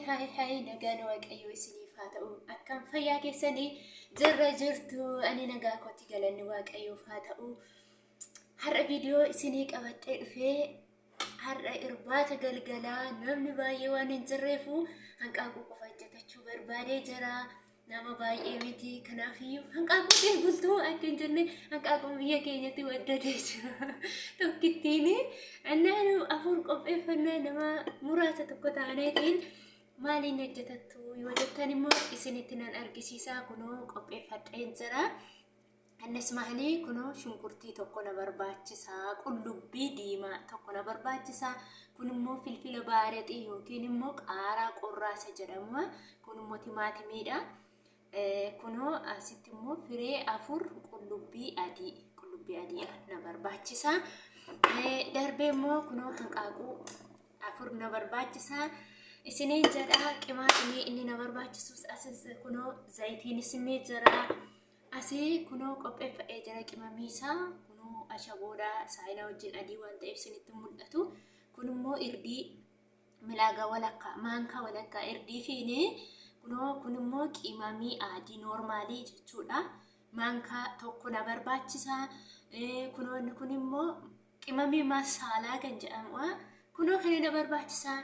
Hi hi, nagaan Waaqayyoo isiniif haa ta'u. Akkam fayyaa keessanii jirra jirtu? Ani nagaa kooti, galanni Waaqayyoof haa ta'u. Har'a viidiyoo isinii qabadhee dhufee, har'a irbaata galgalaa namni baay'ee waan hin jirreefu hanqaaquu qofa hojjetachuu barbaadee jira. Nama baay'ee miti, kanaafiyyuu hanqaaquu ta'e bultuu akka hin jenne, hanqaaquun biyya keenyatti waddatee jira. Tokkittiin annaan afur qopheeffannaa, nama muraasa tokko taaneetiin maaliin hojjetattu yoo jettan immoo isinitti nan argisiisaa. Kunoo qopheeffadheen jira. Innis maali? Kunoo shunkurtii tokko na barbaachisaa, qullubbii diimaa tokko na barbaachisaa, kun immoo filfila baaraxii yookiin immoo qaaraa qorraasa jedhamu, kun immoo timaatimiidha. Kunoo asitti immoo firee 4 qullubbii adii na barbaachisa. Darbee immoo kunoo hanqaaquu 4 na barbaachisa. Isiniin jedha, qimaaximii inni na barbaachisus asis kunoo zayitiinis ni jira. Asii kunoo qopheeffadhee jira qimamii isaa, kunoo ashaboodha, saayinaa wajjin adii waan ta'eef isinitti mul'atu. Kun immoo irdii milaagaa walakkaa, maankaa walakkaa irdii fiine. Kunoo kun immoo qimamii adii normalii jechuudha. Maankaa tokko na barbaachisa. Kunoo inni kun immoo qimamii masaalaa kan jedhamudha. Kunoo kana na barbaachisa.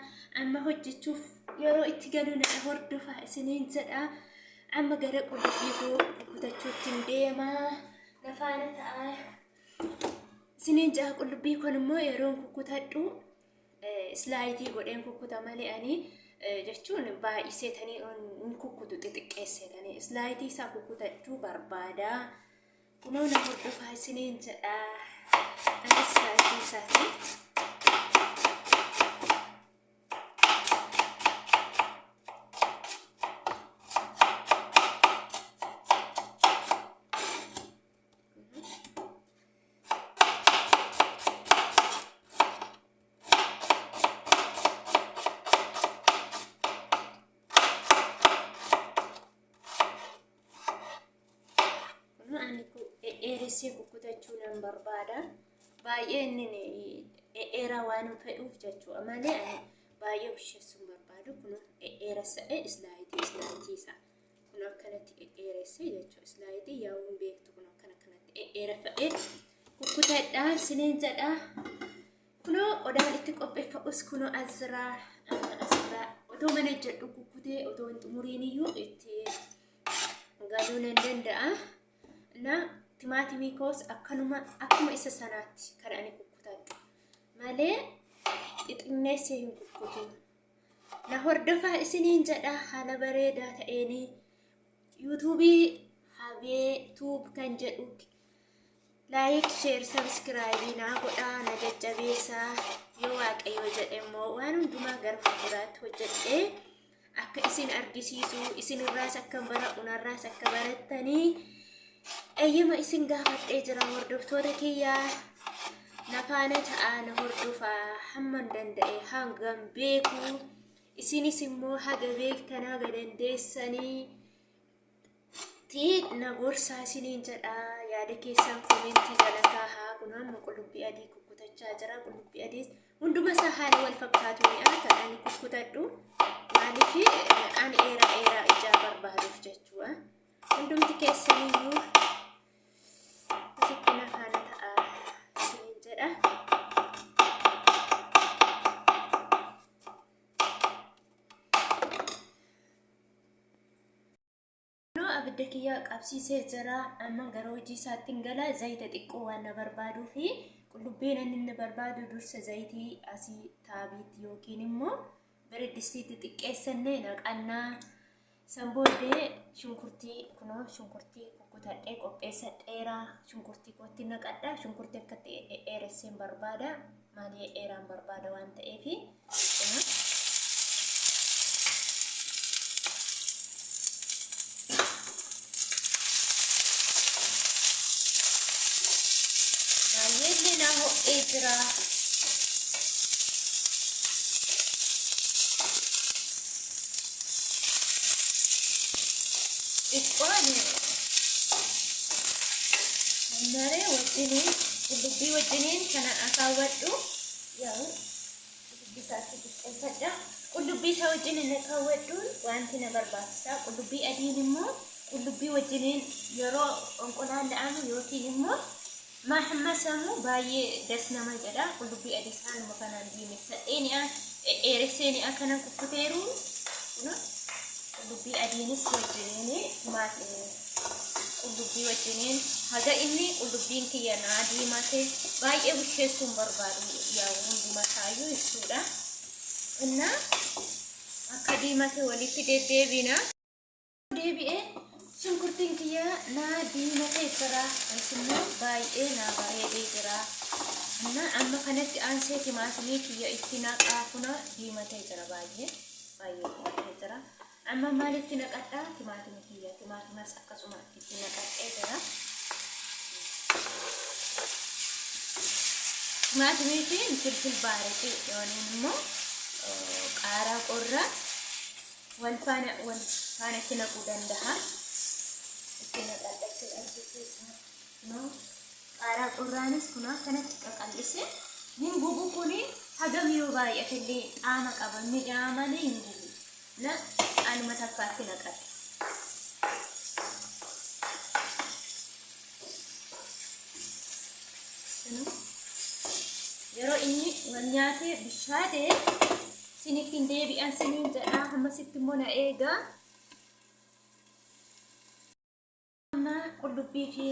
Amma hojjechuuf yeroo itti galu na hordofa isiniin jedha. Amma gara qullubbii koo kutachuutti hin deema. Na faana ta'a. Isiniin ja'a, qullubbii kun immoo yeroon kukkutadhu slice godheen kukkuta malee ani jechuun baay'iseetanii hin kukkutu, xixiqqeesseetanii slice isaa kukkutachuu barbaada. Kunoo na hordofaa isiniin jedha. Anis slice isaati. Kun ani dheeressee kukkutachuu nan barbaada. Baay'ee inni dheeraa waan hin fedhuuf jechuudha malee ani baay'ee busheessuu hin barbaadu. Kun dheeressa'ee slice isaa. Kun akkanatti dheeressee jechuudha. Slice yaa'uu hin beektu, kun akkana kanatti dheereffadhee kukkutadha isiniin jedha. Kunoo qodaan itti qopheeffadhus kunoo asirraa asirraa otoo mana jedhu kukkutee otoo hin xumuriin iyyuu itti galuu nan danda'a. Na timaatimii koos akkanuma akkuma isa sanaatti kan ani kukkutadhu malee xixinneessee hin kukkutu. Na hordofaa isiniin jedha, haala bareedaa ta'een YouTubeii Habee Tube kan jedhu like, share, subscribe naa godhaa, na jajjabeessaa. Yoo Waaqayyo jedhe immoo waan hundumaa gara fuulduraatti hojjedhee akka isin argisiisu, isinirraas akka baradhu, narraas akka barattanii eeyyama isin gaafadhee jira. Hordoftoota kiyyaa, na faana ta'aa, na hordofaa. Hamman danda'e, hangam beeku, isinis immoo haga beektan, haga dandeessanii ti na gorsaa isiniin jedha. Yaada keessan commentii jala kaahaa. Kun amma qullubbii adii kukkutachaa jira. Qullubbii adiis hunduma isaa haala wal fakkaatu mi'a kan ani kukkutadhu. Maaliif? Ani dheeraa dheeraa ijaa barbaaduuf jechuudha. Hundumti keessaniyyuu asitti na faana ta'a isiniin jedha. Kunoo abidda kiyya qabsiisee jira. Amma gara hojii isaatti hin gala. Zayita xiqqoo waan na barbaaduu fi qullubbiin inni na barbaadu dursa zayitii asii taabiitti yookiin immoo biriddistiitti xiqqeessannee naqannaa. San booddee shunkurtii, kunoo shunkurtii kukkutadhee qopheessadheera. Shunkurtii kootti naqadha. Shunkurtii akkatti dheeresseen barbaada. Maalii, dheeraan barbaada waan ta'eef. Kunoo. Baay'ee illee naa ho'ee jira. Xiqqoon maree wajjiniin, qullubbii wajjiniin kana akaawwadhu yaa'u. Qullubbii isaatti xiqqeeffadha. Qullubbii isaa wajjin inni kaawwadhuun wanti na barbaachisa. Qullubbii adiin immoo qullubbii wajjiniin yeroo onqolaalla'amu yookiin immoo mahammasamu baay'ee das nama jedha. Qullubbii adii isaanuma kanaan diimessadhee ni'a dheeressee ni'a kana kukkuteeru. Qullubbii adiinis wajjiniin qullubbii wajjiniin haga inni qullubbiin kiyya naa diimate baay'ee busheessuun barbaadu yaa hunduma isaayyuu jechuudha. Innaa akka diimate walitti deddeebina. Deebi'ee shunkurtiin kiyya naa diimatee jira. Immoo baay'ee naa bareedee jira. Innaa amma kanatti aansee timaatimii kiyya itti naqaa kuna diimatee jira baay'ee baay'ee diimatee jira. Amma maalitti naqadhaa timaatimii kiyya timaatimas akkasuma itti naqadhee jira. Timaatimii fi filfil baariqii yookiin immoo qaaraa qorraa wal faana wal faana itti naquu danda'a. Itti naqadha jechuudha argisiisa. Qaaraa qorraanis kun akkanatti qaqal'ise hin gubu kuni hagam yoo baay'atellee xaama qaba mi'aa malee hin gubu. Na anuma takkaatti naqadha. Yeroo inni wal nyaatee bishaate sinitti hin deebi'an siniin jedhaa hammasitti immoo na eegaa. Amma qullubbii fi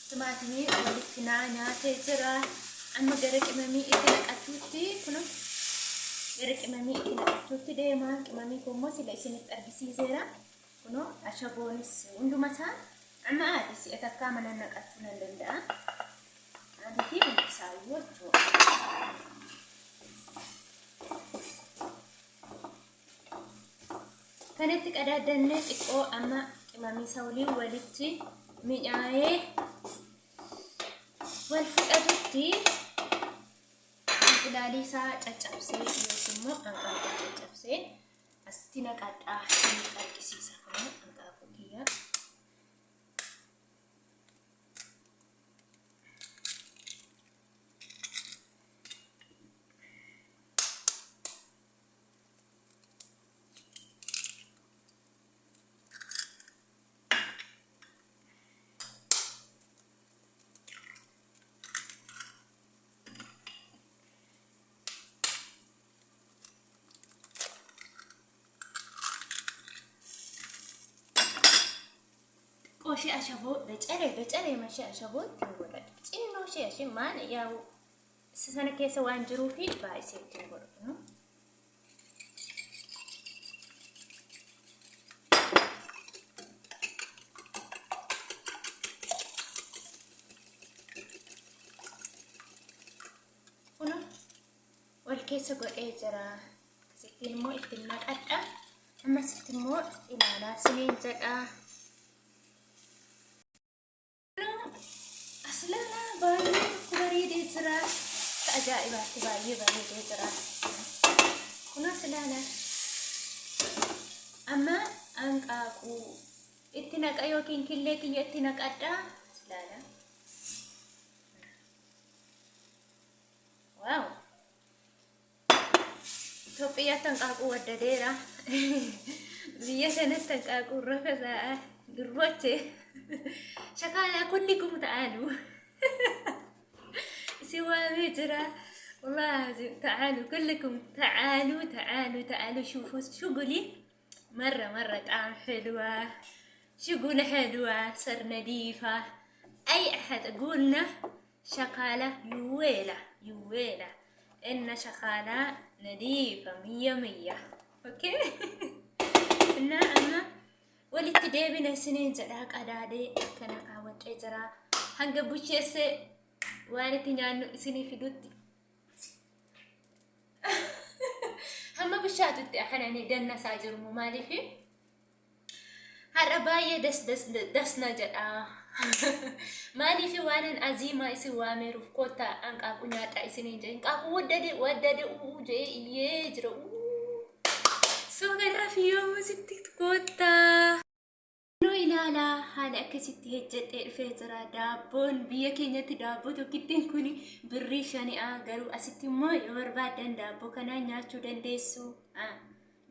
timaatimii walitti naa nyaatee jira. Amma gara qimamii itti naqachuutti kun gara qimamii itti naqachuutti deema. Qimamii kun immoo sila isinitti argisiiseera. Kunoo ashaboonis hunduma isaa amma haati si'a takkaa mana naqachuu nan danda'a. Adii fi hundi isaayyuu jechuudha. Kanatti qadaadannee xiqqoo amma qimamii isaa waliin walitti mi'aayee wal fudhatutti inqilaalii isaa caccabsee yookiin immoo hanqaaquu caccabsee asitti naqadhaa inni argisiisa kun hanqaaquu kiyya. Xiqqoo ishee ashaboo beceree beceree mashee ashaboo ittiin godhadhu. Xinnoo ishee ashee maal yaa'u isa sana keessa waan jiruufi baay'isee ittiin godhatu. Kun wal keessa godhee jira. Akkasittiin immoo ittiin naqadha. Ammasitti immoo ilaalaa siniin jedha. Aslana baay'ee tokko bareedee jira. Akka ajaa'ibaatti baay'ee bareedee jira. Kun aslana. Amma hanqaaquu itti naqa yookiin killee kiyya itti naqadha. Aslana. Waaw. Itoophiyaatti hanqaaquu waddadeera. Biyya kanatti hanqaaquu rafasaa durboche. Shakaalaa kulli kum ta'aalu. Isin waamee jira. والله العظيم تعالوا كلكم تعالوا تعالوا تعالوا شوفوا شغلي مرة مرة طعم حلوة شغل حلوة صار نظيفة أي أحد قولنا شغالة يويلة يويلة إن شغالة نظيفة مية مية أوكي እና walitti deebina isiniin jedhaa qadaadee akkana kaawwadhee jira hanga busheessee waan itti nyaannu isinii fidutti hamma bishaatutti ahananii dannasaa jirmu maaliif har'a baay'ee das das das na jedha maaliif waanan aziimaa isin waameeruuf kottaa hanqaaquu nyaadhaa isiniin jedhe hanqaaquu waddade waddade uu jedhee iyyee jira uu soo kanaaf yoomuu sitti kottaa. Nu ilaa. Ilaalaa, haala akkasitti hojjedhee dhufee jira. Daabboon biyya keenyatti daabboo tokkittiin kun birrii 5'a. Garuu asitti immoo yoo barbaaddan daabboo kanaan nyaachuu dandeessu.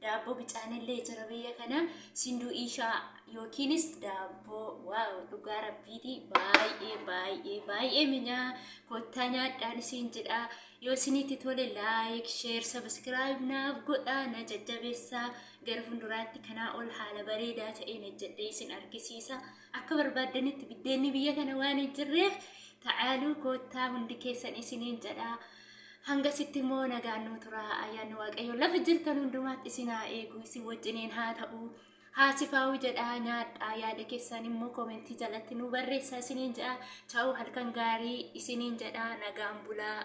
Daabboo bicaanillee jira biyya kana. Sinduu ishaa yookiinis daabboo, wow, dhugaa rabbiiti, baay'ee baay'ee baay'ee minyaa. Kottaa nyaadhaan isiin jedha. Yoo isinitti tole like, share, subscribe naaf godhaa, na jajjabeessaa. Gara fuulduraatti kanaa ol haala bareedaa ta'een hojjedhee isin argisiisa. Akka barbaaddanitti biddeenni biyya kana waan hin jirreef, ta'aaluu, koottaa hundi keessan isiniin jedha. Hangasitti immoo nagaan nuu tura. Ayyaanni Waaqayyo lafa jirtan hundumaatti isin haa eegu, isin wajjiniin haa ta'u. Haasifaa'uu jedhaa, nyaadhaa, yaada keessan immoo koomentii jalatti nu barreessaa isiniin jedha. Ta'u, halkan gaarii isiniin jedha, nagaan bulaa.